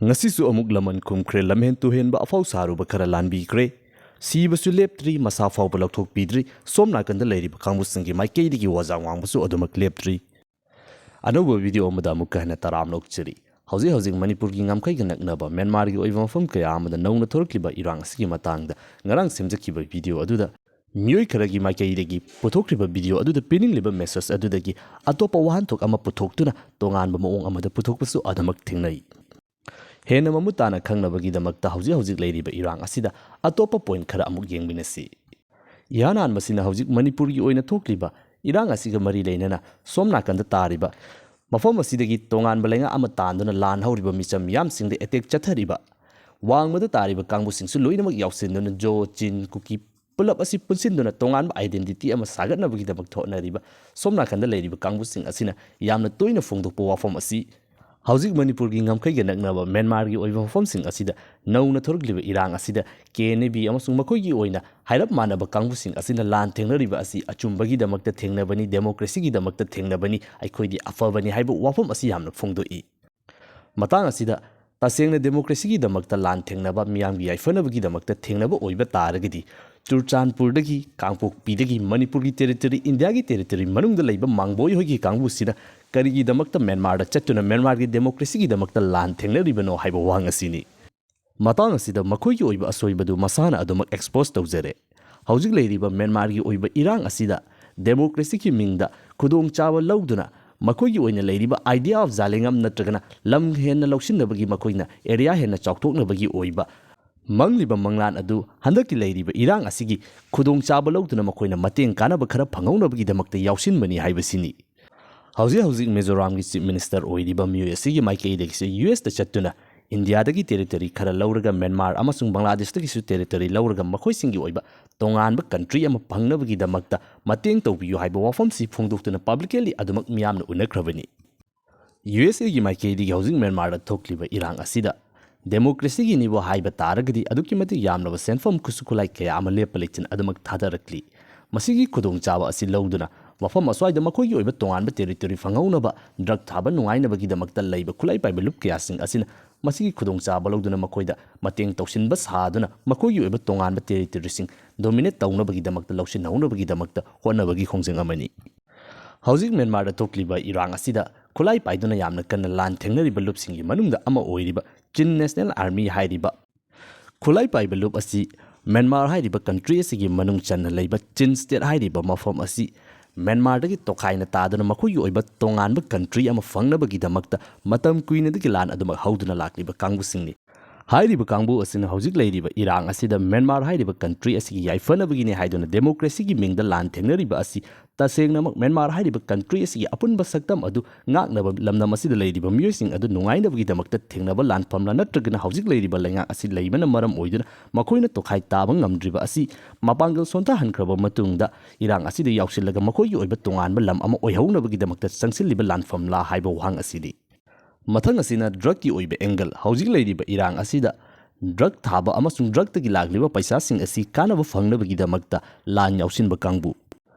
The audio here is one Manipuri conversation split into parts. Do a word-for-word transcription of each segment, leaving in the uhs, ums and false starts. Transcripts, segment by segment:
ꯉꯁꯤꯁꯨ ꯑꯃꯨꯛ ꯂꯃꯟ ꯈꯨꯝꯈ꯭ꯔꯦ꯫ ꯂꯝꯍꯦꯟ ꯇꯨꯍꯦꯟꯕ ꯑꯐꯥꯎ ꯁꯥꯔꯨꯕ ꯈꯔ ꯂꯥꯟꯕꯤꯈ꯭ꯔꯦ꯫ ꯁꯤꯕꯁꯨ ꯂꯦꯞꯇ꯭ꯔꯤ, ꯃꯁꯥ ꯐꯥꯎꯕ ꯂꯧꯊꯣꯛꯄꯤꯗ꯭ꯔꯤ꯫ ꯁꯣꯝ ꯅꯥꯀꯟꯗ ꯂꯩꯔꯤꯕ ꯀꯥꯡꯕꯨꯁꯤꯡꯒꯤ ꯃꯥꯏꯀꯩꯗꯒꯤ ꯋꯥꯖꯥ ꯋꯥꯡꯕꯁꯨ ꯑꯗꯨꯃꯛ ꯂꯦꯞꯇ꯭ꯔꯤ꯫ ꯑꯅꯧꯕ ꯚꯤꯗꯤꯑꯣ ꯑꯃꯗ ꯑꯃꯨꯛꯀ ꯍꯟꯅ ꯇꯔꯥꯝꯅ ꯑꯣꯛꯆꯔꯤ꯫ ꯍꯧꯖꯤꯛ ꯍꯧꯖꯤꯛ ꯃꯅꯤꯄꯨꯔꯒꯤ ꯉꯝꯈꯩꯒ ꯅꯛꯅꯕ ꯃ꯭ꯌꯥꯟꯃꯥꯔꯒꯤ ꯑꯣꯏꯕ ꯃꯐꯝ ꯀꯌꯥ ꯑꯃꯗ ꯅꯧꯅ ꯊꯣꯔꯛꯂꯤꯕ ꯏꯔꯥꯡ ꯑꯁꯤꯒꯤ ꯃꯇꯥꯡꯗ ꯉꯔꯥꯡ ꯁꯦꯝꯖꯈꯤꯕ ꯚꯤꯗꯤꯑꯣ ꯑꯗꯨꯗ ꯃꯤꯑꯣꯏ ꯈꯔꯒꯤ ꯃꯥꯏꯀꯩꯗꯒꯤ ꯄꯨꯊꯣꯛꯈ꯭ꯔꯤꯕ ꯚꯤꯗꯤꯑꯣ ꯑꯗꯨꯗ ꯄꯤꯅꯤꯡꯂꯤꯕ ꯃꯦꯁꯦꯖ ꯑꯗꯨꯗꯒꯤ ꯑꯇꯣꯞꯄ ꯋꯥꯍꯟꯊꯣꯛ ꯑꯃ ꯄꯨꯊꯣꯛꯇꯨꯅ ꯇꯣꯉꯥꯟꯕ ꯃꯑꯣꯡ ꯑꯃꯗ ꯄꯨꯊꯣꯛꯄꯁꯨ ꯑꯗꯨꯃꯛ ꯊꯦꯡꯅꯩ꯫ ꯍꯦꯟꯅ ꯃꯃꯨꯠ ꯇꯥꯅ ꯈꯪꯅꯕꯒꯤꯗꯃꯛꯇ ꯍꯧꯖꯤꯛ ꯍꯧꯖꯤꯛ ꯂꯩꯔꯤꯕ ꯏꯔꯥꯡ ꯑꯁꯤꯗ ꯑꯇꯣꯞꯄ ꯄꯣꯏꯟꯠ ꯈꯔ ꯑꯃꯨꯛ ꯌꯦꯡꯃꯤꯟꯅꯁꯤ꯫ ꯏꯍꯥꯟ ꯍꯥꯟꯕꯁꯤꯅ ꯍꯧꯖꯤꯛ ꯃꯅꯤꯄꯨꯔꯒꯤ ꯑꯣꯏꯅ ꯊꯣꯛꯂꯤꯕ ꯏꯔꯥꯡ ꯑꯁꯤꯒ ꯃꯔꯤ ꯂꯩꯅꯅ ꯁꯣꯝ ꯅꯥꯀꯟꯗ ꯇꯥꯔꯤꯕ ꯃꯐꯝ ꯑꯁꯤꯗꯒꯤ ꯇꯣꯉꯥꯟꯕ ꯂꯩꯉꯥꯛ ꯑꯃ ꯇꯥꯟꯗꯨꯅ ꯂꯥꯟ ꯍꯧꯔꯤꯕ ꯃꯤꯆꯝ ꯃꯤꯌꯥꯝꯁꯤꯡꯗ ꯑꯦꯇꯦꯛ ꯆꯠꯊꯔꯤꯕ, ꯋꯥꯡꯃꯗ ꯇꯥꯔꯤꯕ ꯀꯥꯡꯕꯨꯁꯤꯡꯁꯨ ꯂꯣꯏꯅꯃꯛ ꯌꯥꯎꯁꯤꯟꯗꯨꯅ ꯖꯣ, ꯆꯤꯟ, ꯀꯨꯀꯤ ꯄꯨꯂꯞ ꯑꯁꯤ ꯄꯨꯟꯁꯤꯟꯗꯨꯅ ꯇꯣꯉꯥꯟꯕ ꯑꯥꯏꯗꯦꯟꯇꯤꯇꯤ ꯑꯃ ꯁꯥꯒꯠꯅꯕꯒꯤꯗꯃꯛ ꯍꯣꯠꯅꯔꯤꯕ ꯁꯣꯝ ꯅꯥꯀꯟꯗ ꯂꯩꯔꯤꯕ ꯀꯥꯡꯕꯨꯁꯤꯡ ꯑꯁꯤꯅ ꯌꯥꯝꯅ ꯇꯣꯏꯅ ꯐꯣꯡꯗꯣꯛꯄ ꯋꯥꯐꯝ ꯑꯁꯤ ꯍꯧꯖꯤꯛ ꯃꯅꯤꯄꯨꯔꯒꯤ ꯉꯝꯈꯩꯒ ꯅꯛꯅꯕ ꯃ꯭ꯌꯥꯟꯃꯥꯔꯒꯤ ꯑꯣꯏꯕ ꯃꯐꯝꯁꯤꯡ ꯑꯁꯤꯗ ꯅꯧꯅ ꯊꯣꯔꯛꯂꯤꯕ ꯏꯔꯥꯡ ꯑꯁꯤꯗ ꯀꯦ ꯑꯦꯟ ꯑꯦ ꯕꯤ ꯑꯃꯁꯨꯡ ꯃꯈꯣꯏꯒꯤ ꯑꯣꯏꯅ ꯍꯥꯏꯔꯞ ꯃꯥꯟꯅꯕ ꯀꯥꯡꯕꯨꯁꯤꯡ ꯑꯁꯤꯅ ꯂꯥꯟ ꯊꯦꯡꯅꯔꯤꯕ ꯑꯁꯤ ꯑꯆꯨꯝꯕꯒꯤꯗꯃꯛꯇ ꯊꯦꯡꯅꯕꯅꯤ, ꯗꯦꯃꯣꯀ꯭ꯔꯦꯁꯤꯒꯤꯗꯃꯛꯇ ꯊꯦꯡꯅꯕꯅꯤ, ꯑꯩꯈꯣꯏꯗꯤ ꯑꯐꯕꯅꯤ ꯍꯥꯏꯕ ꯋꯥꯐꯝ ꯑꯁꯤ ꯌꯥꯝꯅ ꯐꯣꯡꯗꯣꯛꯏ꯫ ꯃꯇꯥꯡ ꯑꯁꯤꯗ ꯇꯁꯦꯡꯅ ꯗꯦꯃꯣꯀ꯭ꯔꯦꯁꯤꯒꯤꯗꯃꯛꯇ ꯂꯥꯟ ꯊꯦꯡꯅꯕ, ꯃꯤꯌꯥꯝꯒꯤ ꯌꯥꯏꯐꯅꯕꯒꯤꯗꯃꯛꯇ ꯊꯦꯡꯅꯕ ꯑꯣꯏꯕ ꯇꯥꯔꯒꯗꯤ ꯆꯨꯔꯆꯥꯟꯄꯨꯔꯗꯒꯤ, ꯀꯥꯡꯄꯣꯛꯄꯤꯗꯒꯤ, ꯃꯅꯤꯄꯨꯔꯒꯤ ꯇꯦꯔꯤꯇꯣꯔꯤ, ꯏꯟꯗꯤꯌꯥꯒꯤ ꯇꯦꯔꯤꯇꯣꯔꯤ ꯃꯅꯨꯡꯗ ꯂꯩꯕ ꯃꯥꯡꯕꯣꯏ ꯍꯣꯏꯒꯤ ꯀꯥꯡꯕꯨꯁꯤꯅ ꯀꯔꯤꯒꯤꯗꯃꯛꯇ ꯃ꯭ꯌꯥꯟꯃꯥꯔꯗ ꯆꯠꯇꯨꯅ ꯃ꯭ꯌꯥꯟꯃꯥꯔꯒꯤ ꯗꯦꯃꯣꯀ꯭ꯔꯦꯁꯤꯒꯤꯗꯃꯛꯇ ꯂꯥꯟ ꯊꯦꯡꯅꯔꯤꯕꯅꯣ ꯍꯥꯏꯕ ꯋꯥꯍꯪ ꯑꯁꯤꯅꯤ꯫ ꯃꯇꯥꯡ ꯑꯁꯤꯗ ꯃꯈꯣꯏꯒꯤ ꯑꯣꯏꯕ ꯑꯁꯣꯏꯕꯗꯨ ꯃꯁꯥꯅ ꯑꯗꯨꯃꯛ ꯑꯦꯛꯁꯄꯣꯖ ꯇꯧꯖꯔꯦ꯫ ꯍꯧꯖꯤꯛ ꯂꯩꯔꯤꯕ ꯃ꯭ꯌꯥꯟꯃꯥꯔꯒꯤ ꯑꯣꯏꯕ ꯏꯔꯥꯡ ꯑꯁꯤꯗ ꯗꯦꯃꯣꯀ꯭ꯔꯦꯁꯤꯒꯤ ꯃꯤꯡꯗ ꯈꯨꯗꯣꯡꯆꯥꯕ ꯂꯧꯗꯨꯅ ꯃꯈꯣꯏꯒꯤ ꯑꯣꯏꯅ ꯂꯩꯔꯤꯕ idea of ꯖꯥꯂꯦꯡꯉꯝ ꯅꯠꯇ꯭ꯔꯒꯅ ꯂꯝ ꯍꯦꯟꯅ ꯂꯧꯁꯤꯟꯅꯕꯒꯤ, ꯃꯈꯣꯏꯅ ꯑꯦꯔꯤꯌꯥ ꯍꯦꯟꯅ ꯆꯥꯎꯊꯣꯛꯅꯕꯒꯤ ꯑꯣꯏꯕ ꯃꯪꯂꯤꯕ ꯃꯪꯂꯥꯟ ꯑꯗꯨ ꯍꯟꯗꯛꯀꯤ ꯂꯩꯔꯤꯕ ꯏꯔꯥꯡ ꯑꯁꯤꯒꯤ ꯈꯨꯗꯣꯡꯆꯥꯕ ꯂꯧꯗꯨꯅ ꯃꯈꯣꯏꯅ ꯃꯇꯦꯡ ꯀꯥꯟꯅꯕ ꯈꯔ ꯐꯪꯍꯧꯅꯕꯒꯤꯗꯃꯛꯇ ꯌꯥꯎꯁꯤꯟꯕꯅꯤ ꯍꯥꯏꯕꯁꯤꯅꯤ꯫ ꯍꯧꯖꯤꯛ ꯍꯧꯖꯤꯛ ꯃꯤꯖꯣꯔꯥꯝꯒꯤ ꯆꯤꯐ ꯃꯤꯅꯤꯁꯇꯔ ꯑꯣꯏꯔꯤꯕ ꯃꯤꯑꯣꯏ ꯑꯁꯤꯒꯤ ꯃꯥꯏꯀꯩꯗꯒꯤꯁꯨ ꯌꯨ ꯑꯦꯁꯇ ꯆꯠꯇꯨꯅ ꯏꯟꯗꯤꯌꯥꯗꯒꯤ ꯇꯦꯔꯤꯇꯣꯔꯤ ꯈꯔ ꯂꯧꯔꯒ ꯃ꯭ꯌꯥꯟꯃꯥꯔ ꯑꯃꯁꯨꯡ ꯕꯪꯒ꯭ꯂꯥꯗꯦꯁꯇꯒꯤꯁꯨ ꯇꯦꯔꯤꯇꯣꯔꯤ ꯂꯧꯔꯒ ꯃꯈꯣꯏꯁꯤꯡꯒꯤ ꯑꯣꯏꯕ ꯇꯣꯉꯥꯟꯕ ꯀꯟꯇ꯭ꯔꯤ ꯑꯃ ꯐꯪꯅꯕꯒꯤꯗꯃꯛꯇ ꯃꯇꯦꯡ ꯇꯧꯕꯤꯌꯨ ꯍꯥꯏꯕ ꯋꯥꯐꯝꯁꯤ ꯐꯣꯡꯗꯣꯛꯇꯨꯅ ꯄꯕ꯭ꯂꯤꯀꯦꯂꯤ ꯑꯗꯨꯃꯛ ꯃꯤꯌꯥꯝꯅ ꯎꯅꯈ꯭ꯔꯕꯅꯤ꯫ ꯌꯨ ꯑꯦꯁ ꯑꯦꯒꯤ ꯃꯥꯏꯀꯩꯗꯒꯤ ꯍꯧꯖꯤꯛ ꯃ꯭ꯌꯥꯟꯃꯥꯔꯗ ꯊꯣꯛꯂꯤꯕ ꯏꯔꯥꯡ ꯑꯁꯤꯗ ꯗꯦꯃꯣꯀ꯭ꯔꯦꯁꯤꯒꯤꯅꯤꯕꯨ ꯍꯥꯏꯕ ꯇꯥꯔꯒꯗꯤ ꯑꯗꯨꯛꯀꯤ ꯃꯇꯤꯛ ꯌꯥꯝꯂꯕ ꯁꯦꯟꯐꯝ, ꯈꯨꯠꯁꯨ ꯈꯨꯠꯂꯥꯏ ꯀꯌꯥ ꯑꯃ ꯂꯦꯞꯄ ꯂꯩꯇꯅ ꯑꯗꯨꯃꯛ ꯊꯥꯗꯔꯛꯂꯤ꯫ ꯃꯁꯤꯒꯤ ꯈꯨꯗꯣꯡꯆꯥꯕ ꯑꯁꯤ ꯂꯧꯗꯨꯅ ꯃꯐꯝ ꯑꯁ꯭ꯋꯥꯏꯗ ꯃꯈꯣꯏꯒꯤ ꯑꯣꯏꯕ ꯇꯣꯉꯥꯟꯕ ꯇꯦꯔꯤꯇꯣꯔꯤ ꯐꯪꯍꯧꯅꯕ ꯗ꯭ꯔꯒ ꯊꯥꯕ ꯅꯨꯡꯉꯥꯏꯅꯕꯒꯤꯗꯃꯛꯇ ꯂꯩꯕ ꯈꯨꯠꯂꯥꯏ ꯄꯥꯏꯕ ꯂꯨꯞ ꯀꯌꯥꯁꯤꯡ ꯑꯁꯤꯅ ꯃꯁꯤꯒꯤ ꯈꯨꯗꯣꯡꯆꯥꯕ ꯂꯧꯗꯨꯅ ꯃꯈꯣꯏꯗ ꯃꯇꯦꯡ ꯇꯧꯁꯤꯟꯕ ꯁꯥꯗꯨꯅ ꯃꯈꯣꯏꯒꯤ ꯑꯣꯏꯕ ꯇꯣꯉꯥꯟꯕ ꯇꯦꯔꯤꯇꯣꯔꯤꯁꯤꯡ ꯗꯣꯃꯤꯅꯦꯠ ꯇꯧꯅꯕꯒꯤꯗꯃꯛꯇ, ꯂꯧꯁꯤꯟꯍꯧꯅꯕꯒꯤꯗꯃꯛꯇ ꯍꯣꯠꯅꯕꯒꯤ ꯈꯣꯡꯖꯪ ꯑꯃꯅꯤ꯫ ꯍꯧꯖꯤꯛ ꯃ꯭ꯌꯥꯟꯃꯥꯔꯗ ꯊꯣꯛꯂꯤꯕ ꯏꯔꯥꯡ ꯑꯁꯤꯗ ꯈꯨꯠꯂꯥꯏ ꯄꯥꯏꯗꯨꯅ ꯌꯥꯝꯅ ꯀꯟꯅ ꯂꯥꯟ ꯊꯦꯡꯅꯔꯤꯕ ꯂꯨꯞꯁꯤꯡꯒꯤ ꯃꯅꯨꯡꯗ ꯑꯃ ꯑꯣꯏꯔꯤꯕ ꯆꯤꯟ ꯅꯦꯁꯅꯦꯜ ꯑꯥꯔꯃꯤ ꯍꯥꯏꯔꯤꯕ ꯈꯨꯠꯂꯥꯏ ꯄꯥꯏꯕ ꯂꯨꯞ ꯑꯁꯤ ꯃ꯭ꯌꯥꯟꯃꯥꯔ ꯍꯥꯏꯔꯤꯕ ꯀꯟꯇ꯭ꯔꯤ ꯑꯁꯤꯒꯤ ꯃꯅꯨꯡ ꯆꯟꯅ ꯂꯩꯕ ꯆꯤꯟ ꯁ꯭ꯇꯦꯠ ꯍꯥꯏꯔꯤꯕ ꯃꯐꯝ ꯑꯁꯤ ꯃ꯭ꯌꯥꯟꯃꯥꯔꯗꯒꯤ ꯇꯣꯈꯥꯏꯅ ꯇꯥꯗꯨꯅ ꯃꯈꯣꯏꯒꯤ ꯑꯣꯏꯕ ꯇꯣꯉꯥꯟꯕ ꯀꯟꯇ꯭ꯔꯤ ꯑꯃ ꯐꯪꯅꯕꯒꯤꯗꯃꯛꯇ ꯃꯇꯝ ꯀꯨꯏꯅꯗꯒꯤ ꯂꯥꯟ ꯑꯗꯨꯃꯛ ꯍꯧꯗꯨꯅ ꯂꯥꯛꯂꯤꯕ ꯀꯥꯡꯕꯨꯁꯤꯡꯅꯤ꯫ ꯍꯥꯏꯔꯤꯕ ꯀꯥꯡꯕꯨ ꯑꯁꯤꯅ ꯍꯧꯖꯤꯛ ꯂꯩꯔꯤꯕ ꯏꯔꯥꯡ ꯑꯁꯤꯗ ꯃ꯭ꯌꯥꯟꯃꯥꯔ ꯍꯥꯏꯔꯤꯕ ꯀꯟꯇ꯭ꯔꯤ ꯑꯁꯤꯒꯤ ꯌꯥꯏꯐꯅꯕꯒꯤꯅꯤ ꯍꯥꯏꯗꯨꯅ ꯗꯦꯃꯣꯀ꯭ꯔꯦꯁꯤꯒꯤ ꯃꯤꯡꯗ ꯂꯥꯟ ꯊꯦꯡꯅꯔꯤꯕ ꯑꯁꯤ ꯇꯁꯦꯡꯅꯃꯛ ꯃ꯭ꯌꯥꯟꯃꯥꯔ ꯍꯥꯏꯔꯤꯕ ꯀꯟꯇ꯭ꯔꯤ ꯑꯁꯤꯒꯤ ꯑꯄꯨꯟꯕ ꯁꯛꯇꯝ ꯑꯗꯨ ꯉꯥꯛꯅꯕ, ꯂꯝꯗꯝ ꯑꯁꯤꯗ ꯂꯩꯔꯤꯕ ꯃꯤꯑꯣꯏꯁꯤꯡ ꯑꯗꯨ ꯅꯨꯡꯉꯥꯏꯅꯕꯒꯤꯗꯃꯛꯇ ꯊꯦꯡꯅꯕ ꯂꯥꯟꯐꯝꯂꯥ ꯅꯠꯇ꯭ꯔꯒꯅ ꯍꯧꯖꯤꯛ ꯂꯩꯔꯤꯕ ꯂꯩꯉꯥꯛ ꯑꯁꯤ ꯂꯩꯕꯅ ꯃꯔꯝ ꯑꯣꯏꯗꯨꯅ ꯃꯈꯣꯏꯅ ꯇꯣꯈꯥꯏ ꯇꯥꯕ ꯉꯝꯗ꯭ꯔꯤꯕ ꯑꯁꯤ ꯃꯄꯥꯡꯒꯜ ꯁꯣꯟꯊꯍꯟꯈ꯭ꯔꯕ ꯃꯇꯨꯡꯗ ꯏꯔꯥꯡ ꯑꯁꯤꯗ ꯌꯥꯎꯁꯤꯜꯂꯒ ꯃꯈꯣꯏꯒꯤ ꯑꯣꯏꯕ ꯇꯣꯉꯥꯟꯕ ꯂꯝ ꯑꯃ ꯑꯣꯏꯍꯧꯅꯕꯒꯤꯗꯃꯛꯇ ꯆꯪꯁꯤꯜꯂꯤꯕ ꯂꯥꯟꯐꯝꯂꯥ ꯍꯥꯏꯕ ꯋꯥꯍꯪ ꯑꯁꯤꯅꯤ꯫ ꯃꯊꯪ ꯑꯁꯤꯅ ꯗ꯭ꯔꯒꯀꯤ ꯑꯣꯏꯕ ꯑꯦꯡꯒꯜ꯫ ꯍꯧꯖꯤꯛ ꯂꯩꯔꯤꯕ ꯏꯔꯥꯡ ꯑꯁꯤꯗ ꯗ꯭ꯔꯒ ꯊꯥꯕ ꯑꯃꯁꯨꯡ ꯗ꯭ꯔꯒꯇꯒꯤ ꯂꯥꯛꯂꯤꯕ ꯄꯩꯁꯥꯁꯤꯡ ꯑꯁꯤ ꯀꯥꯟꯅꯕ ꯐꯪꯅꯕꯒꯤꯗꯃꯛꯇ ꯂꯥꯟ ꯌꯥꯎꯁꯤꯟꯕ ꯀꯥꯡꯕꯨ꯫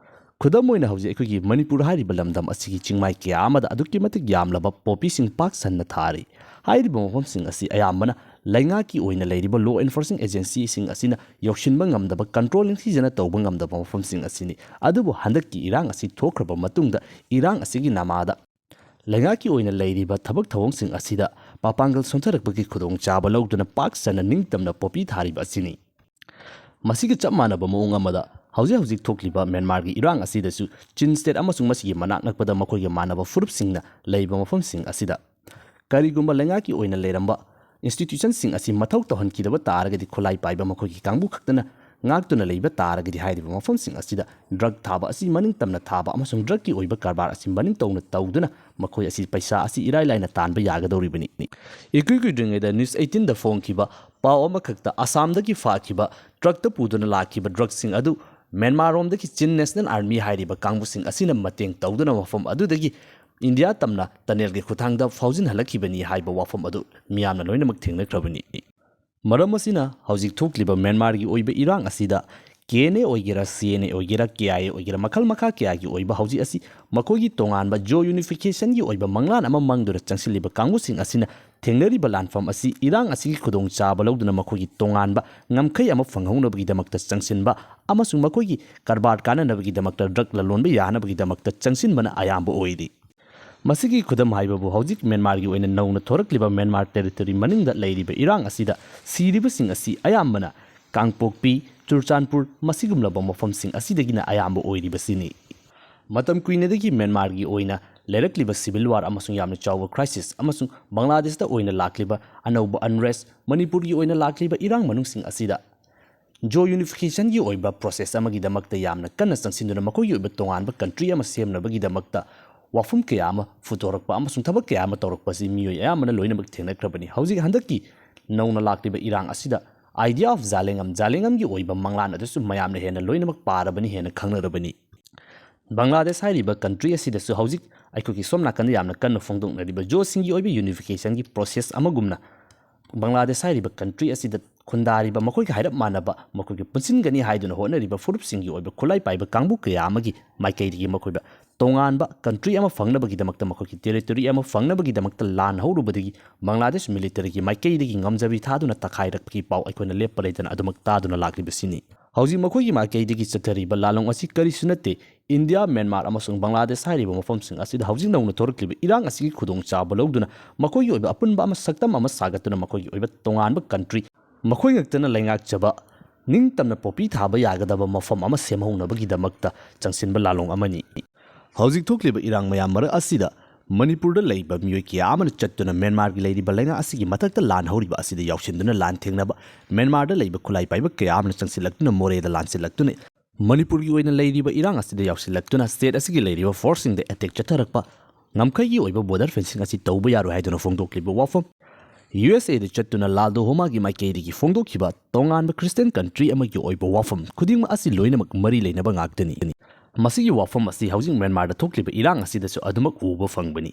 ꯈꯨꯗꯝ ꯑꯣꯏꯅ ꯍꯧꯖꯤꯛ ꯑꯩꯈꯣꯏꯒꯤ ꯃꯅꯤꯄꯨꯔ ꯍꯥꯏꯔꯤꯕ ꯂꯝꯗꯝ ꯑꯁꯤꯒꯤ ꯆꯤꯡꯃꯥꯏ ꯀꯌꯥ ꯑꯃꯗ ꯑꯗꯨꯛꯀꯤ ꯃꯇꯤꯛ ꯌꯥꯝꯂꯕ ꯄꯣꯄꯤꯁꯤꯡ ꯄꯥꯛ ꯁꯟꯅ ꯊꯥꯔꯤ꯫ ꯍꯥꯏꯔꯤꯕ ꯃꯐꯝꯁꯤꯡ ꯑꯁꯤ ꯑꯌꯥꯝꯕꯅ ꯂꯩꯉꯥꯛꯀꯤ ꯑꯣꯏꯅ ꯂꯩꯔꯤꯕ ꯂꯣ ꯑꯦꯟꯐꯣꯔꯁꯤꯡ ꯑꯦꯖꯦꯟꯁꯤꯁꯤꯡ ꯑꯁꯤꯅ ꯌꯧꯁꯤꯟꯕ ꯉꯝꯗꯕ, ꯀꯟꯇ꯭ꯔꯣꯜ ꯅꯤꯡꯊꯤꯖꯅ ꯇꯧꯕ ꯉꯝꯗꯕ ꯃꯐꯝꯁꯤꯡ ꯑꯁꯤꯅꯤ꯫ ꯑꯗꯨꯕꯨ ꯍꯟꯗꯛꯀꯤ ꯏꯔꯥꯡ ꯑꯁꯤ ꯊꯣꯛꯈ꯭ꯔꯕ ꯃꯇꯨꯡꯗ ꯏꯔꯥꯡ ꯑꯁꯤꯒꯤ ꯅꯃꯥꯗ ꯂꯩꯉꯥꯛꯀꯤ ꯑꯣꯏꯅ ꯂꯩꯔꯤꯕ ꯊꯕꯛ ꯊꯧꯑꯣꯡꯁꯤꯡ ꯑꯁꯤꯗ ꯃꯄꯥꯡꯒꯜ ꯁꯣꯟꯊꯔꯛꯄꯒꯤ ꯈꯨꯗꯣꯡꯆꯥꯕ ꯂꯧꯗꯨꯅ ꯄꯥꯛ ꯁꯟꯅ ꯅꯤꯡꯇꯝꯅ ꯄꯣꯄꯤ ꯊꯥꯔꯤꯕ ꯑꯁꯤꯅꯤ꯫ ꯃꯁꯤꯒ ꯆꯞ ꯃꯥꯟꯅꯕ ꯃꯑꯣꯡ ꯑꯃꯗ ꯍꯧꯖꯤꯛ ꯍꯧꯖꯤꯛ ꯊꯣꯛꯂꯤꯕ ꯃ꯭ꯌꯥꯟꯃꯥꯔꯒꯤ ꯏꯔꯥꯡ ꯑꯁꯤꯗꯁꯨ ꯆꯤꯟ ꯁ꯭ꯇꯦꯠ ꯑꯃꯁꯨꯡ ꯃꯁꯤꯒꯤ ꯃꯅꯥꯛ ꯅꯛꯄꯗ ꯃꯈꯣꯏꯒ ꯃꯥꯟꯅꯕ ꯐꯨꯔꯨꯞꯁꯤꯡꯅ ꯂꯩꯕ ꯃꯐꯝꯁꯤꯡ ꯑꯁꯤꯗ ꯀꯔꯤꯒꯨꯝꯕ ꯂꯩꯉꯥꯛꯀꯤ ꯑꯣꯏꯅ ꯂꯩꯔꯝꯕ ꯏꯟꯁꯇꯤꯇ꯭ꯌꯨꯁꯟꯁꯤꯡ ꯑꯁꯤ ꯃꯊꯧ ꯇꯧꯍꯟꯈꯤꯗꯕ ꯇꯥꯔꯒꯗꯤ ꯈꯨꯠꯂꯥꯏ ꯄꯥꯏꯕ ꯃꯈꯣꯏꯒꯤ ꯀꯥꯡꯕꯨ ꯈꯛꯇꯅ ꯉꯥꯛꯇꯨꯅ ꯂꯩꯕ ꯇꯥꯔꯒꯗꯤ ꯍꯥꯏꯔꯤꯕ ꯃꯐꯝꯁꯤꯡ ꯑꯁꯤꯗ ꯗ꯭ꯔꯒ ꯊꯥꯕ ꯑꯁꯤ ꯃꯅꯤꯡ ꯇꯝꯅ ꯊꯥꯕ ꯑꯃꯁꯨꯡ ꯗ꯭ꯔꯒꯀꯤ ꯑꯣꯏꯕ ꯀꯔꯕꯥꯔ ꯑꯁꯤ ꯃꯅꯤꯡ ꯇꯧꯅ ꯇꯧꯗꯨꯅ ꯃꯈꯣꯏ ꯑꯁꯤ ꯄꯩꯁꯥ ꯑꯁꯤ ꯏꯔꯥꯏ ꯂꯥꯏꯅ ꯇꯥꯟꯕ ꯌꯥꯒꯗꯧꯔꯤꯕꯅꯤ꯫ ꯏꯀꯨꯏ ꯀꯨꯏꯗ꯭ꯔꯤꯉꯩꯗ ꯅ꯭ꯌꯨꯁ ꯑꯩꯠꯇꯤꯟꯗ ꯐꯣꯡꯈꯤꯕ ꯄꯥꯎ ꯑꯃꯈꯛꯇ ꯑꯁꯥꯝꯗꯒꯤ ꯐꯥꯈꯤꯕ ꯇ꯭ꯔꯛꯇ ꯄꯨꯗꯨꯅ ꯂꯥꯛꯈꯤꯕ ꯗ꯭ꯔꯒꯁꯤꯡ ꯑꯗꯨ ꯃ꯭ꯌꯥꯟꯃꯥꯔꯔꯣꯝꯗꯒꯤ ꯆꯤꯟ ꯅꯦꯁꯅꯦꯜ ꯑꯥꯔꯃꯤ ꯍꯥꯏꯔꯤꯕ ꯀꯥꯡꯕꯨꯁꯤꯡ ꯑꯁꯤꯅ ꯃꯇꯦꯡ ꯇꯧꯗꯨꯅ ꯃꯐꯝ ꯑꯗꯨꯗꯒꯤ ꯏꯟꯗꯤꯌꯥ ꯇꯝꯅ ꯇꯅꯦꯜꯒꯤ ꯈꯨꯠꯊꯥꯡꯗ ꯐꯥꯎꯖꯤꯟꯍꯜꯂꯛꯈꯤꯕꯅꯤ ꯍꯥꯏꯕ ꯋꯥꯐꯝ ꯑꯗꯨ ꯃꯤꯌꯥꯝꯅ ꯂꯣꯏꯅꯃꯛ ꯊꯦꯡꯅꯈ꯭ꯔꯕꯅꯤ꯫ ꯃꯔꯝ ꯑꯁꯤꯅ ꯍꯧꯖꯤꯛ ꯊꯣꯛꯂꯤꯕ ꯃ꯭ꯌꯥꯟꯃꯥꯔꯒꯤ ꯑꯣꯏꯕ ꯏꯔꯥꯡ ꯑꯁꯤꯗ ꯀꯦ ꯑꯦꯟ ꯑꯦ ꯑꯣꯏꯒꯦꯔꯥ, ꯁꯤ ꯑꯦꯟ ꯑꯦ ꯑꯣꯏꯒꯦꯔꯥ, ꯀꯦ ꯑꯥꯏ ꯑꯦ ꯑꯣꯏꯒꯦꯔꯥ, ꯃꯈꯜ ꯃꯈꯥ ꯀꯌꯥꯒꯤ ꯑꯣꯏꯕ ꯍꯧꯖꯤꯛ ꯑꯁꯤ ꯃꯈꯣꯏꯒꯤ ꯇꯣꯉꯥꯟꯕ ꯖꯤꯑꯣ ꯌꯨꯅꯤꯐꯤꯀꯦꯁꯟꯒꯤ ꯑꯣꯏꯕ ꯃꯪꯂꯥꯟ ꯑꯃ ꯃꯪꯗꯨꯅ ꯆꯪꯁꯤꯜꯂꯤꯕ ꯀꯥꯡꯕꯨꯁꯤꯡ ꯑꯁꯤꯅ ꯊꯦꯡꯅꯔꯤꯕ ꯂꯥꯟꯐꯝ ꯑꯁꯤ ꯏꯔꯥꯡ ꯑꯁꯤꯒꯤ ꯈꯨꯗꯣꯡꯆꯥꯕ ꯂꯧꯗꯨꯅ ꯃꯈꯣꯏꯒꯤ ꯇꯣꯉꯥꯟꯕ ꯉꯝꯈꯩ ꯑꯃ ꯐꯪꯍꯧꯅꯕꯒꯤꯗꯃꯛꯇ ꯆꯪꯁꯤꯟꯕ ꯑꯃꯁꯨꯡ ꯃꯈꯣꯏꯒꯤ ꯀꯔꯕꯥꯔ ꯀꯥꯟꯅꯅꯕꯒꯤꯗꯃꯛꯇ ꯗ꯭ꯔꯒ ꯂꯂꯣꯟꯕ ꯌꯥꯅꯕꯒꯤꯗꯃꯛꯇ ꯆꯪꯁꯤꯟꯕꯅ ꯑꯌꯥꯝꯕ ꯑꯣꯏꯔꯤ꯫ ꯃꯁꯤꯒꯤ ꯈꯨꯗꯝ ꯍꯥꯏꯕꯕꯨ ꯍꯧꯖꯤꯛ ꯃ꯭ꯌꯥꯟꯃꯥꯔꯒꯤ ꯑꯣꯏꯅ ꯅꯧꯅ ꯊꯣꯔꯛꯂꯤꯕ ꯃ꯭ꯌꯥꯟꯃꯥꯔ ꯇꯦꯔꯤꯇꯣꯔꯤ ꯃꯅꯨꯡꯗ ꯂꯩꯔꯤꯕ ꯏꯔꯥꯡ ꯑꯁꯤꯗ ꯁꯤꯔꯤꯕꯁꯤꯡ ꯑꯁꯤ ꯑꯌꯥꯝꯕꯅ ꯀꯥꯡꯄꯣꯛꯄꯤ, ꯆꯨꯔꯆꯥꯟꯄꯨꯔ ꯃꯁꯤꯒꯨꯝꯂꯕ ꯃꯐꯝꯁꯤꯡ ꯑꯁꯤꯗꯒꯤꯅ ꯑꯌꯥꯝꯕ ꯑꯣꯏꯔꯤꯕꯁꯤꯅꯤ꯫ ꯃꯇꯝ ꯀꯨꯏꯅꯗꯒꯤ ꯃ꯭ꯌꯥꯟꯃꯥꯔꯒꯤ ꯑꯣꯏꯅ ꯂꯩꯔꯛꯂꯤꯕ ꯁꯤꯚꯤꯜ ꯋꯥꯔ ꯑꯃꯁꯨꯡ ꯌꯥꯝꯅ ꯆꯥꯎꯕ ꯀ꯭ꯔꯥꯏꯁꯤꯁ ꯑꯃꯁꯨꯡ ꯕꯪꯒ꯭ꯂꯥꯗꯦꯁꯇ ꯑꯣꯏꯅ ꯂꯥꯛꯂꯤꯕ ꯑꯅꯧꯕ ꯑꯟꯔꯦꯁ, ꯃꯅꯤꯄꯨꯔꯒꯤ ꯑꯣꯏꯅ ꯂꯥꯛꯂꯤꯕ ꯏꯔꯥꯡ ꯃꯅꯨꯡꯁꯤꯡ ꯑꯁꯤꯗ ꯖꯣ ꯌꯨꯅꯤꯐꯤꯀꯦꯁꯟꯒꯤ ꯑꯣꯏꯕ ꯄ꯭ꯔꯣꯁꯦꯁ ꯑꯃꯒꯤꯗꯃꯛꯇ ꯌꯥꯝꯅ ꯀꯟꯅ ꯆꯪꯁꯤꯟꯗꯨꯅ ꯃꯈꯣꯏꯒꯤ ꯑꯣꯏꯕ ꯇꯣꯉꯥꯟꯕ ꯀꯟꯇ꯭ꯔꯤ ꯑꯃ ꯁꯦꯝꯅꯕꯒꯤꯗꯃꯛꯇ ꯋꯥꯐꯝ ꯀꯌꯥ ꯑꯃ ꯐꯨꯠꯇꯣꯔꯛꯄ ꯑꯃꯁꯨꯡ ꯊꯕꯛ ꯀꯌꯥ ꯑꯃ ꯇꯧꯔꯛꯄ ꯑꯁꯤ ꯃꯤꯑꯣꯏ ꯑꯌꯥꯝꯕꯅ ꯂꯣꯏꯅꯃꯛ ꯊꯦꯡꯅꯈ꯭ꯔꯕꯅꯤ꯫ ꯍꯧꯖꯤꯛ ꯍꯟꯗꯛꯀꯤ ꯅꯧꯅ ꯂꯥꯛꯂꯤꯕ ꯏꯔꯥꯡ ꯑꯁꯤꯗ idea of ꯖꯥꯂꯦꯡꯉꯝ, ꯖꯥꯂꯦꯡꯉꯝꯒꯤ ꯑꯣꯏꯕ ꯃꯪꯂꯥꯟ ꯑꯗꯨꯁꯨ ꯃꯌꯥꯝꯅ ꯍꯦꯟꯅ ꯂꯣꯏꯅꯃꯛ ꯄꯥꯔꯕꯅꯤ, ꯍꯦꯟꯅ ꯈꯪꯅꯔꯕꯅꯤ꯫ ꯕꯪꯒ꯭ꯂꯥꯗꯦꯁ ꯍꯥꯏꯔꯤꯕ ꯀꯟꯇ꯭ꯔꯤ ꯑꯁꯤꯗꯁꯨ ꯍꯧꯖꯤꯛ ꯑꯩꯈꯣꯏꯒꯤ ꯁꯣꯝ ꯅꯥꯀꯟꯗ ꯌꯥꯝꯅ ꯀꯟꯅ ꯐꯣꯡꯗꯣꯛꯅꯔꯤꯕ ꯖꯣꯁꯤꯡꯒꯤ ꯑꯣꯏꯕ ꯌꯨꯅꯤꯐꯤꯀꯦꯁꯟꯒꯤ ꯄ꯭ꯔꯣꯁꯦꯁ ꯑꯃꯒꯨꯝꯅ ꯕꯪꯒ꯭ꯂꯥꯗꯦꯁ ꯍꯥꯏꯔꯤꯕ ꯀꯟꯇ꯭ꯔꯤ ꯑꯁꯤꯗ ꯈꯨꯟꯗꯥꯔꯤꯕ ꯃꯈꯣꯏꯒ ꯍꯥꯏꯔꯞ ꯃꯥꯟꯅꯕ ꯃꯈꯣꯏꯒꯤ ꯄꯨꯟꯁꯤꯟꯒꯅꯤ ꯍꯥꯏꯗꯨꯅ ꯍꯣꯠꯅꯔꯤꯕ ꯐꯨꯔꯨꯞꯁꯤꯡꯒꯤ ꯑꯣꯏꯕ ꯈꯨꯠꯂꯥꯏ ꯄꯥꯏꯕ ꯀꯥꯡꯕꯨ ꯀꯌꯥ ꯑꯃꯒꯤ ꯃꯥꯏꯀꯩꯗꯒꯤ ꯃꯈꯣꯏꯗ ꯇꯣꯉꯥꯟꯕ ꯀꯟꯇ꯭ꯔꯤ ꯑꯃ ꯐꯪꯅꯕꯒꯤꯗꯃꯛꯇ, ꯃꯈꯣꯏꯒꯤ ꯇꯦꯔꯤꯇꯣꯔꯤ ꯑꯃ ꯐꯪꯅꯕꯒꯤꯗꯃꯛꯇ ꯂꯥꯟ ꯍꯧꯔꯨꯕꯗꯒꯤ ꯕꯪꯒ꯭ꯂꯥꯗꯦꯁ ꯃꯤꯂꯤꯇꯔꯤꯒꯤ ꯃꯥꯏꯀꯩꯗꯒꯤ ꯉꯝꯖꯕꯤ ꯊꯥꯗꯨꯅ ꯇꯛꯈꯥꯏꯔꯛꯄꯒꯤ ꯄꯥꯎ ꯑꯩꯈꯣꯏꯅ ꯂꯦꯞꯄ ꯂꯩꯇꯅ ꯑꯗꯨꯃꯛ ꯇꯥꯗꯨꯅ ꯂꯥꯛꯂꯤꯕꯁꯤꯅꯤ꯫ ꯍꯧꯖꯤꯛ ꯃꯈꯣꯏꯒꯤ ꯃꯥꯏꯀꯩꯗꯒꯤ ꯆꯠꯊꯔꯤꯕ ꯂꯥꯂꯣꯡ ꯑꯁꯤ ꯀꯔꯤꯁꯨ ꯅꯠꯇꯦ, ꯏꯟꯗꯤꯌꯥ, ꯃ꯭ꯌꯥꯟꯃꯥꯔ ꯑꯃꯁꯨꯡ ꯕꯪꯒ꯭ꯂꯥꯗꯦꯁ ꯍꯥꯏꯔꯤꯕ ꯃꯐꯝꯁꯤꯡ ꯑꯁꯤꯗ ꯍꯧꯖꯤꯛ ꯅꯧꯅ ꯊꯣꯔꯛꯂꯤꯕ ꯏꯔꯥꯡ ꯑꯁꯤꯒꯤ ꯈꯨꯗꯣꯡꯆꯥꯕ ꯂꯧꯗꯨꯅ ꯃꯈꯣꯏꯒꯤ ꯑꯣꯏꯕ ꯑꯄꯨꯟꯕ ꯑꯃ ꯁꯛꯇꯝ ꯑꯃ ꯁꯥꯒꯠꯇꯨꯅ ꯃꯈꯣꯏꯒꯤ ꯑꯣꯏꯕ ꯇꯣꯉꯥꯟꯕ ꯀꯟꯇ꯭ꯔꯤ, ꯃꯈꯣꯏ ꯉꯛꯇꯅ ꯂꯩꯉꯥꯛꯆꯕ, ꯅꯤꯡꯇꯝꯅ ꯄꯣꯄꯤ ꯊꯥꯕ ꯌꯥꯒꯗꯕ ꯃꯐꯝ ꯑꯃ ꯁꯦꯝꯍꯧꯅꯕꯒꯤꯗꯃꯛꯇ ꯆꯪꯁꯤꯟꯕ ꯂꯥꯂꯣꯡ ꯑꯃꯅꯤ꯫ ꯍꯧꯖꯤꯛ ꯊꯣꯛꯂꯤꯕ ꯏꯔꯥꯡ ꯃꯌꯥꯝ ꯃꯔꯛ ꯑꯁꯤꯗ ꯃꯅꯤꯄꯨꯔꯗ ꯂꯩꯕ ꯃꯤꯑꯣꯏ ꯀꯌꯥ ꯑꯃꯅ ꯆꯠꯇꯨꯅ ꯃ꯭ꯌꯥꯟꯃꯥꯔꯒꯤ ꯂꯩꯔꯤꯕ ꯂꯩꯉꯥꯛ ꯑꯁꯤꯒꯤ ꯃꯊꯛꯇ ꯂꯥꯟ ꯍꯧꯔꯤꯕ ꯑꯁꯤꯗ ꯌꯥꯎꯁꯤꯟꯗꯨꯅ ꯂꯥꯟ ꯊꯦꯡꯅꯕ, ꯃ꯭ꯌꯥꯟꯃꯥꯔꯗ ꯂꯩꯕ ꯈꯨꯠꯂꯥꯏ ꯄꯥꯏꯕ ꯀꯌꯥ ꯑꯃꯅ ꯆꯪꯁꯤꯜꯂꯛꯇꯨꯅ ꯃꯣꯔꯦꯗ ꯂꯥꯟꯁꯤꯜꯂꯛꯇꯨꯅ ꯃꯅꯤꯄꯨꯔꯒꯤ ꯑꯣꯏꯅ ꯂꯩꯔꯤꯕ ꯏꯔꯥꯡ ꯑꯁꯤꯗ ꯌꯥꯎꯁꯤꯜꯂꯛꯇꯨꯅ ꯁ꯭ꯇꯦꯠ ꯑꯁꯤꯒꯤ ꯂꯩꯔꯤꯕ ꯐꯣꯔꯁꯁꯤꯡꯗ ꯑꯦꯇꯦꯛ ꯆꯠꯊꯔꯛꯄ, ꯉꯝꯈꯩꯒꯤ ꯑꯣꯏꯕ ꯕꯣꯔꯗꯔ ꯐꯦꯟꯁꯤꯡ ꯑꯁꯤ ꯇꯧꯕ ꯌꯥꯔꯣꯏ ꯍꯥꯏꯗꯨꯅ ꯐꯣꯡꯗꯣꯛꯂꯤꯕ ꯋꯥꯐꯝ, ꯌꯨ ꯑꯦꯁ ꯑꯦꯗ ꯆꯠꯇꯨꯅ ꯂꯥꯜꯗꯣ ꯍꯣꯃꯥꯒꯤ ꯃꯥꯏꯀꯩꯗꯒꯤ ꯐꯣꯡꯗꯣꯛꯈꯤꯕ ꯇꯣꯉꯥꯟꯕ ꯈ꯭ꯔꯤꯁꯇꯤꯌꯟ ꯀꯟꯇ꯭ꯔꯤ ꯑꯃꯒꯤ ꯑꯣꯏꯕ ꯋꯥꯐꯝ ꯈꯨꯗꯤꯡꯃꯛ ꯑꯁꯤ ꯂꯣꯏꯅꯃꯛ ꯃꯔꯤ ꯂꯩꯅꯕ ꯉꯥꯛꯇꯅꯤ꯫ ꯃꯁꯤꯒꯤ ꯋꯥꯐꯝ ꯑꯁꯤ ꯍꯧꯖꯤꯛ ꯃ꯭ꯌꯥꯟꯃꯥꯔꯗ ꯊꯣꯛꯂꯤꯕ ꯏꯔꯥꯡ ꯑꯁꯤꯗꯁꯨ ꯑꯗꯨꯃꯛ ꯎꯕ ꯐꯪꯕꯅꯤ꯫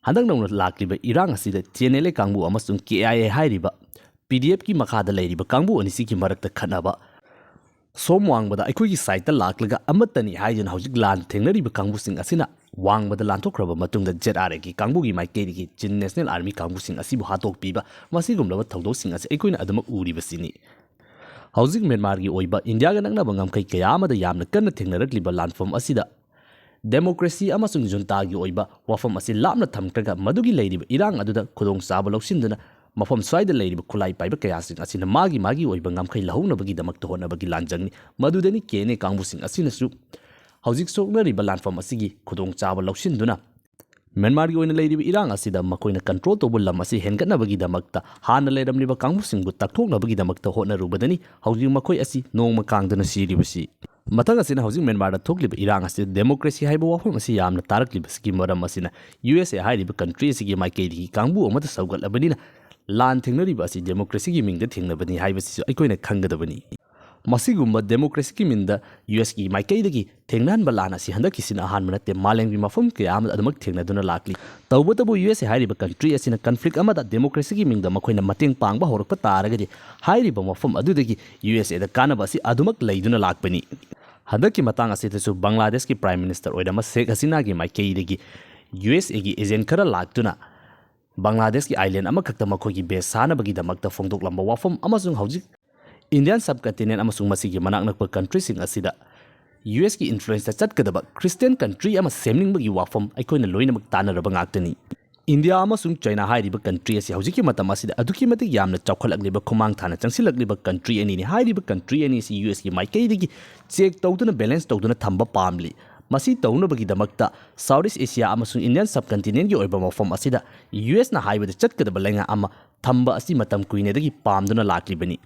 ꯍꯟꯗꯛ ꯅꯧꯅ ꯂꯥꯛꯂꯤꯕ ꯏꯔꯥꯡ ꯑꯁꯤꯗ ꯇꯤ ꯑꯦꯟ ꯑꯦꯜ ꯑꯦ ꯀꯥꯡꯕꯨ ꯑꯃꯁꯨꯡ ꯀꯦ ꯑꯥꯏ ꯑꯦ ꯍꯥꯏꯔꯤꯕ ꯄꯤ ꯗꯤ ꯑꯦꯐꯀꯤ ꯃꯈꯥꯗ ꯂꯩꯔꯤꯕ ꯀꯥꯡꯕꯨ ꯑꯅꯤꯁꯤꯒꯤ ꯃꯔꯛꯇ ꯈꯠꯅꯕ, ꯁꯣꯝ ꯋꯥꯡꯃꯗ ꯑꯩꯈꯣꯏꯒꯤ ꯁꯥꯏꯠꯇ ꯂꯥꯛꯂꯒ ꯑꯃꯠꯇꯅꯤ ꯍꯥꯏꯗꯨꯅ ꯍꯧꯖꯤꯛ ꯂꯥꯟ ꯊꯦꯡꯅꯔꯤꯕ ꯀꯥꯡꯕꯨꯁꯤꯡ ꯑꯁꯤꯅ ꯋꯥꯡꯃꯗ ꯂꯥꯟꯊꯣꯛꯈ꯭ꯔꯕ ꯃꯇꯨꯡꯗ ZRA ꯒꯤ ꯀꯥꯡꯕꯨꯒꯤ ꯃꯥꯏꯀꯩꯗꯒꯤ Chin National Army ꯀꯥꯡꯕꯨꯁꯤꯡ ꯑꯁꯤꯕꯨ ꯍꯥꯠꯇꯣꯛꯄꯤꯕ, ꯃꯁꯤꯒꯨꯝꯂꯕ ꯊꯧꯗꯣꯛꯁꯤꯡ ꯑꯁꯤ ꯑꯩꯈꯣꯏꯅ ꯑꯗꯨꯃꯛ ꯎꯔꯤꯕꯁꯤꯅꯤ꯫ ꯍꯧꯖꯤꯛ ꯃ꯭ꯌꯥꯟꯃꯥꯔꯒꯤ ꯑꯣꯏꯕ ꯏꯟꯗꯤꯌꯥꯒ ꯅꯛꯅꯕ ꯉꯝꯈꯩ ꯀꯌꯥ ꯑꯃꯗ ꯌꯥꯝꯅ ꯀꯟꯅ ꯊꯦꯡꯅꯔꯛꯂꯤꯕ ꯂꯥꯟꯐꯝ ꯑꯁꯤꯗ democracy ꯑꯃꯁꯨꯡ ꯖꯨꯟꯇꯥꯒꯤ ꯑꯣꯏꯕ ꯋꯥꯐꯝ ꯑꯁꯤ ꯂꯥꯞꯅ ꯊꯝꯈ꯭ꯔꯒ ꯃꯗꯨꯒꯤ ꯂꯩꯔꯤꯕ ꯏꯔꯥꯡ ꯑꯗꯨꯗ ꯈꯨꯗꯣꯡꯆꯥꯕ ꯂꯧꯁꯤꯟꯗꯨꯅ ꯃꯐꯝ ꯁ꯭ꯋꯥꯏꯗ ꯂꯩꯔꯤꯕ ꯈꯨꯠꯂꯥꯏ ꯄꯥꯏꯕ ꯀꯌꯥꯁꯤꯡ ꯑꯁꯤꯅ ꯃꯥꯒꯤ ꯃꯥꯒꯤ ꯑꯣꯏꯕ ꯉꯝꯈꯩ ꯂꯧꯍꯧꯅꯕꯒꯤꯗꯃꯛꯇ ꯍꯣꯠꯅꯕꯒꯤ ꯂꯥꯟꯖꯪꯅꯤ꯫ ꯃꯗꯨꯗꯅꯤ KNA ꯀꯥꯡꯕꯨꯁꯤꯡ ꯑꯁꯤꯅꯁꯨ ꯍꯧꯖꯤꯛ ꯁꯣꯛꯅꯔꯤꯕ ꯂꯥꯟꯐꯝ ꯑꯁꯤꯒꯤ ꯈꯨꯗꯣꯡꯆꯥꯕ ꯂꯧꯁꯤꯟꯗꯨꯅ ꯃ꯭ꯌꯥꯟꯃꯥꯔꯒꯤ ꯑꯣꯏꯅ ꯂꯩꯔꯤꯕ ꯏꯔꯥꯡ ꯑꯁꯤꯗ ꯃꯈꯣꯏꯅ control ꯇꯧꯕ ꯂꯝ ꯑꯁꯤ ꯍꯦꯟꯒꯠꯅꯕꯒꯤꯗꯃꯛꯇ ꯍꯥꯟꯅ ꯂꯩꯔꯝꯂꯤꯕ ꯀꯥꯡꯕꯨꯁꯤꯡꯕꯨ ꯇꯛꯊꯣꯛꯅꯕꯒꯤꯗꯃꯛꯇ ꯍꯣꯠꯅꯔꯨꯕꯗꯅꯤ ꯍꯧꯖꯤꯛ ꯃꯈꯣꯏ ꯑꯁꯤ ꯅꯣꯡꯃ ꯀꯥꯡꯗꯅ ꯁꯤꯔꯤꯕꯁꯤ꯫ ꯃꯊꯪ ꯑꯁꯤꯅ ꯍꯧꯖꯤꯛ ꯃ꯭ꯌꯥꯟꯃꯥꯔꯗ ꯊꯣꯛꯂꯤꯕ ꯏꯔꯥꯡ ꯑꯁꯤ democracy ꯍꯥꯏꯕ ꯋꯥꯐꯝ ꯑꯁꯤ ꯌꯥꯝꯅ ꯇꯥꯔꯛꯂꯤꯕꯁꯤꯒꯤ ꯃꯔꯝ ꯑꯁꯤꯅ USA ꯍꯥꯏꯔꯤꯕ country ꯑꯁꯤꯒꯤ ꯃꯥꯏꯀꯩꯗꯒꯤ ꯀꯥꯡꯕꯨ ꯑꯃꯗ ꯁꯧꯒꯠꯂꯕꯅꯤꯅ ꯂꯥꯟ ꯊꯦꯡꯅꯔꯤꯕ ꯑꯁꯤ democracy ꯒꯤ ꯃꯤꯡꯗ ꯊꯦꯡꯅꯕꯅꯤ ꯍꯥꯏꯕꯁꯤꯁꯨ ꯑꯩꯈꯣꯏꯅ ꯈꯪꯒꯗꯕꯅꯤ꯫ ꯃꯁꯤꯒꯨꯝꯕ democracy ꯒꯤ ꯃꯤꯡꯗ US ꯀꯤ ꯃꯥꯏꯀꯩꯗꯒꯤ ꯊꯦꯡꯅꯍꯟꯕ ꯂꯥꯟ ꯑꯁꯤ ꯍꯟꯗꯛꯀꯤꯁꯤꯅ ꯑꯍꯥꯟꯕ ꯅꯠꯇꯦ, ꯃꯥꯂꯦꯝꯒꯤ ꯃꯐꯝ ꯀꯌꯥ ꯑꯃꯗ ꯑꯗꯨꯃꯛ ꯊꯦꯡꯅꯗꯨꯅ ꯂꯥꯛꯂꯤ꯫ ꯇꯧꯕꯇꯕꯨ USA ꯍꯥꯏꯔꯤꯕ country ꯑꯁꯤꯅ conflict ꯑꯃꯗ democracy ꯒꯤ ꯃꯤꯡꯗ ꯃꯈꯣꯏꯅ ꯃꯇꯦꯡ ꯄꯥꯡꯕ ꯍꯧꯔꯛꯄ ꯇꯥꯔꯒꯗꯤ ꯍꯥꯏꯔꯤꯕ ꯃꯐꯝ ꯑꯗꯨꯗꯒꯤ USA ꯗ ꯀꯥꯟꯅꯕ ꯑꯁꯤ ꯑꯗꯨꯃꯛ ꯂꯩꯗꯨꯅ ꯂꯥꯛꯄꯅꯤ꯫ ꯍꯟꯗꯛꯀꯤ ꯃꯇꯥꯡ ꯑꯁꯤꯗꯁꯨ ꯕꯪꯒ꯭ꯂꯥꯗꯦꯁꯀꯤ Prime Minister ꯑꯣꯏꯔꯝꯕ ꯁꯦꯈ ꯍꯁꯤꯅꯥꯒꯤ ꯃꯥꯏꯀꯩꯗꯒꯤ USA ꯒꯤ agent ꯈꯔ ꯂꯥꯛꯇꯨꯅ ꯕꯪꯒ꯭ꯂꯥꯗꯦꯁꯀꯤ island ꯑꯃꯈꯛꯇ ꯃꯈꯣꯏꯒꯤ base ꯁꯥꯅꯕꯒꯤꯗꯃꯛꯇ ꯐꯣꯡꯗꯣꯛꯂꯝꯕ ꯋꯥꯐꯝ ꯑꯃꯁꯨꯡ ꯍꯧꯖꯤꯛ Indian subcontinent ꯑꯃꯁꯨꯡ ꯃꯁꯤꯒꯤ ꯃꯅꯥꯛ ꯅꯛꯄ country ꯁꯤꯡ ꯑꯁꯤꯗ US ꯀꯤ influence ꯇ ꯆꯠꯀꯗꯕ Christian country ꯑꯃ ꯁꯦꯝꯅꯤꯡꯕꯒꯤ ꯋꯥꯐꯝ ꯑꯩꯈꯣꯏꯅ ꯂꯣꯏꯅꯃꯛ ꯇꯥꯟꯅꯔꯕ ꯉꯥꯛꯇꯅꯤ꯫ ꯏꯟꯗꯤꯌꯥ ꯑꯃꯁꯨꯡ ꯆꯥꯏꯅꯥ ꯍꯥꯏꯔꯤꯕ country ꯑꯁꯤ ꯍꯧꯖꯤꯛꯀꯤ ꯃꯇꯝ ꯑꯁꯤꯗ ꯑꯗꯨꯛꯀꯤ ꯃꯇꯤꯛ ꯌꯥꯝꯅ ꯆꯥꯎꯈꯠꯂꯛꯂꯤꯕ, ꯈꯨꯃꯥꯡ ꯊꯥꯅ ꯆꯪꯁꯤꯜꯂꯛꯂꯤꯕ country ꯑꯅꯤꯅꯤ꯫ ꯍꯥꯏꯔꯤꯕ country ꯑꯅꯤ ꯑꯁꯤ US ꯀꯤ ꯃꯥꯏꯀꯩꯗꯒꯤ check ꯇꯧꯗꯨꯅ balance ꯇꯧꯗꯨꯅ ꯊꯝꯕ ꯄꯥꯝꯂꯤ꯫ ꯃꯁꯤ ꯇꯧꯅꯕꯒꯤꯗꯃꯛꯇ South East Asia ꯑꯃꯁꯨꯡ Indian subcontinent ꯀꯤ ꯑꯣꯏꯕ ꯃꯐꯝ ꯑꯁꯤꯗ US ꯅ ꯍꯥꯏꯕꯗ ꯆꯠꯀꯗꯕ ꯂꯩꯉꯥꯛ ꯑꯃ ꯊꯝꯕ ꯑꯁꯤ ꯃꯇꯝ ꯀꯨꯏꯅꯗꯒꯤ ꯄꯥꯝꯗꯨꯅ ꯂꯥꯛꯂꯤꯕꯅꯤ꯫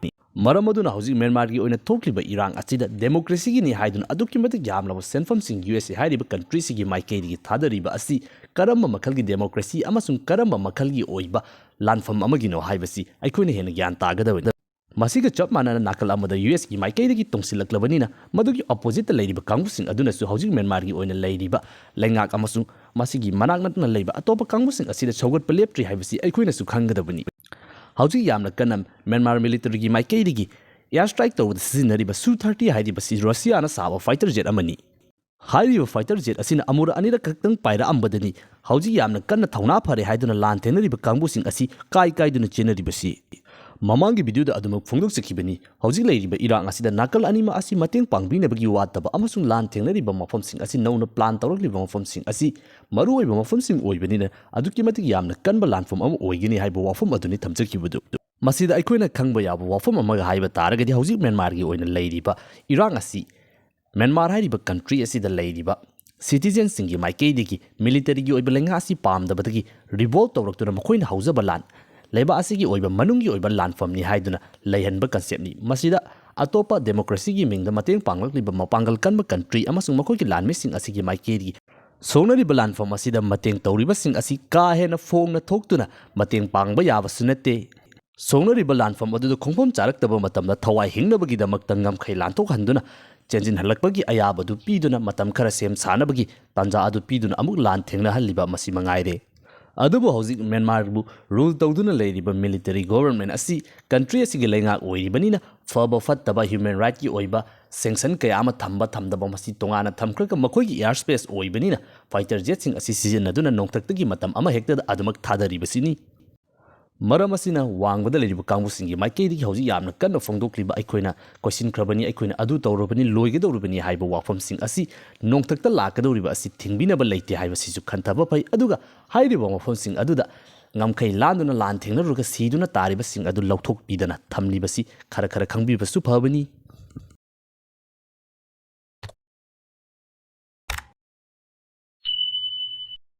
ꯃꯔꯝ ꯑꯗꯨꯅ ꯍꯧꯖꯤꯛ ꯃ꯭ꯌꯥꯟꯃꯥꯔꯒꯤ ꯑꯣꯏꯅ ꯊꯣꯛꯂꯤꯕ ꯏꯔꯥꯡ ꯑꯁꯤꯗ democracy ꯒꯤꯅꯤ ꯍꯥꯏꯗꯨꯅ ꯑꯗꯨꯛꯀꯤ ꯃꯇꯤꯛ ꯌꯥꯝꯂꯕ ꯁꯦꯟꯐꯝꯁꯤꯡ USA ꯍꯥꯏꯔꯤꯕ country ꯁꯤꯒꯤ ꯃꯥꯏꯀꯩꯗꯒꯤ ꯊꯥꯗꯔꯤꯕ ꯑꯁꯤ ꯀꯔꯝꯕ ꯃꯈꯜꯒꯤ democracy ꯑꯃꯁꯨꯡ ꯀꯔꯝꯕ ꯃꯈꯜꯒꯤ ꯑꯣꯏꯕ ꯂꯥꯟꯐꯝ ꯑꯃꯒꯤꯅꯣ ꯍꯥꯏꯕꯁꯤ ꯑꯩꯈꯣꯏꯅ ꯍꯦꯟꯅ ꯒ꯭ꯌꯥꯟ ꯇꯥꯒꯗꯕꯅꯤ꯫ ꯃꯁꯤꯒ ꯆꯞ ꯃꯥꯟꯅꯅ ꯅꯥꯀꯜ ꯑꯃꯗ US ꯀꯤ ꯃꯥꯏꯀꯩꯗꯒꯤ ꯇꯣꯡꯁꯤꯜꯂꯛꯂꯕꯅꯤꯅ ꯃꯗꯨꯒꯤ opposite ꯇ ꯂꯩꯔꯤꯕ ꯀꯥꯡꯕꯨꯁꯤꯡ ꯑꯗꯨꯅꯁꯨ ꯍꯧꯖꯤꯛ ꯃ꯭ꯌꯥꯟꯃꯥꯔꯒꯤ ꯑꯣꯏꯅ ꯂꯩꯔꯤꯕ ꯂꯩꯉꯥꯛ ꯑꯃꯁꯨꯡ ꯃꯁꯤꯒꯤ ꯃꯅꯥꯛ ꯅꯛꯅ ꯂꯩꯕ ꯑꯇꯣꯞꯄ ꯀꯥꯡꯕꯨꯁꯤꯡ ꯑꯁꯤꯗ ꯁꯧꯒꯠꯄ ꯂꯦꯞꯇ꯭ꯔꯤ ꯍꯥꯏꯕꯁꯤ ꯑꯩꯈꯣꯏꯅꯁꯨ ꯈꯪꯒꯗꯕꯅꯤ꯫ ꯍꯧꯖꯤꯛ ꯌꯥꯝꯅ ꯀꯟꯅ ꯃ꯭ꯌꯥꯟꯃꯥꯔ military ꯒꯤ ꯃꯥꯏꯀꯩꯗꯒꯤ ꯑꯦꯌꯔ ꯁ꯭ꯇ꯭ꯔꯥꯏꯛ ꯇꯧꯕꯗ ꯁꯤꯖꯤꯟꯅꯔꯤꯕ ꯁꯨ ꯊꯥꯔꯇꯤ ꯍꯥꯏꯔꯤꯕꯁꯤ ꯔꯁꯤꯌꯥꯅ ꯁꯥꯕ ꯐꯥꯏꯇꯔ ꯖꯦꯠ ꯑꯃꯅꯤ꯫ ꯍꯥꯏꯔꯤꯕ ꯐꯥꯏꯇꯔ ꯖꯦꯠ ꯑꯁꯤꯅ ꯑꯃꯨꯔꯛ ꯑꯅꯤꯔꯛ ꯈꯛꯇꯪ ꯄꯥꯏꯔꯛꯑꯝꯕꯗꯅꯤ ꯍꯧꯖꯤꯛ ꯌꯥꯝꯅ ꯀꯟꯅ ꯊꯧꯅꯥ ꯐꯔꯦ ꯍꯥꯏꯗꯨꯅ ꯂꯥꯟ ꯊꯦꯡꯅꯔꯤꯕ ꯀꯥꯡꯕꯨꯁꯤꯡ ꯑꯁꯤ ꯀꯥꯏ ꯀꯥꯏꯗꯨꯅ ꯆꯦꯟꯅꯔꯤꯕꯁꯤ꯫ ꯃꯃꯥꯡꯒꯤ ꯚꯤꯗꯤꯑꯣꯗ ꯑꯗꯨꯃꯛ ꯐꯣꯡꯗꯣꯛꯆꯈꯤꯕꯅꯤ꯫ ꯍꯧꯖꯤꯛ ꯂꯩꯔꯤꯕ ꯏꯔꯥꯡ ꯑꯁꯤꯗ ꯅꯥꯀꯜ ꯑꯅꯤꯃꯛ ꯑꯁꯤ ꯃꯇꯦꯡ ꯄꯥꯡꯕꯤꯅꯕꯒꯤ ꯋꯥꯠꯇꯕ ꯑꯃꯁꯨꯡ ꯂꯥꯟ ꯊꯦꯡꯅꯔꯤꯕ ꯃꯐꯝꯁꯤꯡ ꯑꯁꯤ ꯅꯧꯅ ꯄ꯭ꯂꯥꯟ ꯇꯧꯔꯛꯂꯤꯕ ꯃꯐꯝꯁꯤꯡ ꯑꯁꯤ ꯃꯔꯨꯑꯣꯏꯕ ꯃꯐꯝꯁꯤꯡ ꯑꯣꯏꯕꯅꯤꯅ ꯑꯗꯨꯛꯀꯤ ꯃꯇꯤꯛ ꯌꯥꯝꯅ ꯀꯟꯕ ꯂꯥꯟꯐꯝ ꯑꯃ ꯑꯣꯏꯒꯅꯤ ꯍꯥꯏꯕ ꯋꯥꯐꯝ ꯑꯗꯨꯅꯤ ꯊꯝꯖꯈꯤꯕꯗꯨ꯫ ꯃꯁꯤꯗ ꯑꯩꯈꯣꯏꯅ ꯈꯪꯕ ꯌꯥꯕ ꯋꯥꯐꯝ ꯑꯃꯒ ꯍꯥꯏꯕ ꯇꯥꯔꯒꯗꯤ ꯍꯧꯖꯤꯛ ꯃ꯭ꯌꯥꯟꯃꯥꯔꯒꯤ ꯑꯣꯏꯅ ꯂꯩꯔꯤꯕ ꯏꯔꯥꯡ ꯑꯁꯤ ꯃ꯭ꯌꯥꯟꯃꯥꯔ ꯍꯥꯏꯔꯤꯕ ꯀꯟꯇ꯭ꯔꯤ ꯑꯁꯤꯗ ꯂꯩꯔꯤꯕ ꯁꯤꯇꯤꯖꯦꯟꯁꯤꯡꯒꯤ ꯃꯥꯏꯀꯩꯗꯒꯤ ꯃꯤꯂꯤꯇꯔꯤꯒꯤ ꯑꯣꯏꯕ ꯂꯩꯉꯥꯛ ꯑꯁꯤ ꯄꯥꯝꯗꯕꯗꯒꯤ ꯔꯤꯚꯣꯜꯠ ꯇꯧꯔꯛꯇꯨꯅ ꯃꯈꯣꯏꯅ ꯍꯧꯖꯕ ꯂꯥꯟ, ꯂꯩꯕꯥꯛ ꯑꯁꯤꯒꯤ ꯑꯣꯏꯕ ꯃꯅꯨꯡꯒꯤ ꯑꯣꯏꯕ ꯂꯥꯟꯐꯝꯅꯤ ꯍꯥꯏꯗꯨꯅ ꯂꯩꯍꯟꯕ ꯀꯟꯁꯦꯞꯅꯤ꯫ ꯃꯁꯤꯗ ꯑꯇꯣꯞꯄ ꯗꯦꯃꯣꯀ꯭ꯔꯦꯁꯤꯒꯤ ꯃꯤꯡꯗ ꯃꯇꯦꯡ ꯄꯥꯡꯂꯛꯂꯤꯕ ꯃꯄꯥꯡꯒꯜ ꯀꯟꯕ ꯀꯟꯇ꯭ꯔꯤ ꯑꯃꯁꯨꯡ ꯃꯈꯣꯏꯒꯤ ꯂꯥꯟꯃꯤꯁꯤꯡ ꯑꯁꯤꯒꯤ ꯃꯥꯏꯀꯩꯗꯒꯤ ꯁꯣꯛꯅꯔꯤꯕ ꯂꯥꯟꯐꯝ ꯑꯁꯤꯗ ꯃꯇꯦꯡ ꯇꯧꯔꯤꯕꯁꯤꯡ ꯑꯁꯤ ꯀꯥ ꯍꯦꯟꯅ ꯐꯣꯡꯅ ꯊꯣꯛꯇꯨꯅ ꯃꯇꯦꯡ ꯄꯥꯡꯕ ꯌꯥꯕꯁꯨ ꯅꯠꯇꯦ꯫ ꯁꯣꯛꯅꯔꯤꯕ ꯂꯥꯟꯐꯝ ꯑꯗꯨꯗ ꯈꯣꯡꯐꯝ ꯆꯥꯔꯛꯇꯕ ꯃꯇꯝꯗ ꯊꯋꯥꯏ ꯍꯤꯡꯅꯕꯒꯤꯗꯃꯛꯇ ꯉꯝꯈꯩ ꯂꯥꯟꯊꯣꯛꯍꯟꯗꯨꯅ ꯆꯦꯟꯁꯤꯟꯍꯜꯂꯛꯄꯒꯤ ꯑꯌꯥꯕꯗꯨ ꯄꯤꯗꯨꯅ ꯃꯇꯝ ꯈꯔ ꯁꯦꯝ ꯁꯥꯅꯕꯒꯤ ꯇꯥꯟꯖꯥ ꯑꯗꯨ ꯄꯤꯗꯨꯅ ꯑꯃꯨꯛ ꯂꯥꯟ ꯊꯦꯡꯅꯍꯜꯂꯤꯕ ꯃꯁꯤ ꯃꯉꯥꯏꯔꯦ꯫ ꯑꯗꯨꯕꯨ ꯍꯧꯖꯤꯛ ꯃ꯭ꯌꯥꯟꯃꯥꯔꯕꯨ ꯔꯨꯜ ꯇꯧꯗꯨꯅ ꯂꯩꯔꯤꯕ ꯃꯤꯂꯤꯇꯔꯤ ꯒꯣꯚꯔꯟꯃꯦꯟ ꯑꯁꯤ ꯀꯟꯇ꯭ꯔꯤ ꯑꯁꯤꯒꯤ ꯂꯩꯉꯥꯛ ꯑꯣꯏꯔꯤꯕꯅꯤꯅ ꯐꯕ ꯐꯠꯇꯕ ꯍ꯭ꯌꯨꯃꯦꯟ ꯔꯥꯏꯠꯀꯤ ꯑꯣꯏꯕ ꯁꯦꯡꯁꯟ ꯀꯌꯥ ꯑꯃ ꯊꯝꯕ ꯊꯝꯗꯕ ꯃꯁꯤ ꯇꯣꯉꯥꯟꯅ ꯊꯝꯈ꯭ꯔꯒ ꯃꯈꯣꯏꯒꯤ ꯑꯦꯌꯔ ꯁ꯭ꯄꯦꯁ ꯑꯣꯏꯕꯅꯤꯅ ꯐꯥꯏꯇꯔ ꯖꯦꯠꯁꯤꯡ ꯑꯁꯤ ꯁꯤꯖꯤꯟꯅꯗꯨꯅ ꯅꯣꯡꯊꯛꯇꯒꯤ ꯃꯇꯝ ꯑꯃꯍꯦꯛꯇꯗ ꯑꯗꯨꯃꯛ ꯊꯥꯗꯔꯤꯕꯁꯤꯅꯤ꯫ ꯃꯔꯝ ꯑꯁꯤꯅ ꯋꯥꯡꯃꯗ ꯂꯩꯔꯤꯕ ꯀꯥꯡꯕꯨꯁꯤꯡꯒꯤ ꯃꯥꯏꯀꯩꯗꯒꯤ ꯍꯧꯖꯤꯛ ꯌꯥꯝꯅ ꯀꯟꯅ ꯐꯣꯡꯗꯣꯛꯂꯤꯕ ꯑꯩꯈꯣꯏꯅ ꯀꯣꯏꯁꯤꯟꯈ꯭ꯔꯕꯅꯤ, ꯑꯩꯈꯣꯏꯅ ꯑꯗꯨ ꯇꯧꯔꯕꯅꯤ, ꯂꯣꯏꯒꯗꯧꯔꯕꯅꯤ ꯍꯥꯏꯕ ꯋꯥꯐꯝꯁꯤꯡ ꯑꯁꯤ ꯅꯣꯡꯊꯛꯇ ꯂꯥꯛꯀꯗꯧꯔꯤꯕ ꯑꯁꯤ ꯊꯤꯡꯕꯤꯅꯕ ꯂꯩꯇꯦ ꯍꯥꯏꯕꯁꯤꯁꯨ ꯈꯟꯊꯕ ꯐꯩ꯫ ꯑꯗꯨꯒ ꯍꯥꯏꯔꯤꯕ ꯃꯐꯝꯁꯤꯡ ꯑꯗꯨꯗ ꯉꯝꯈꯩ ꯂꯥꯟꯗꯨꯅ ꯂꯥꯟ ꯊꯦꯡꯅꯔꯨꯔꯒ ꯁꯤꯗꯨꯅ ꯇꯥꯔꯤꯕꯁꯤꯡ ꯑꯗꯨ ꯂꯧꯊꯣꯛꯄꯤꯗꯅ ꯊꯝꯂꯤꯕꯁꯤ ꯈꯔ ꯈꯔ ꯈꯪꯕꯤꯕꯁꯨ ꯐꯕꯅꯤ꯫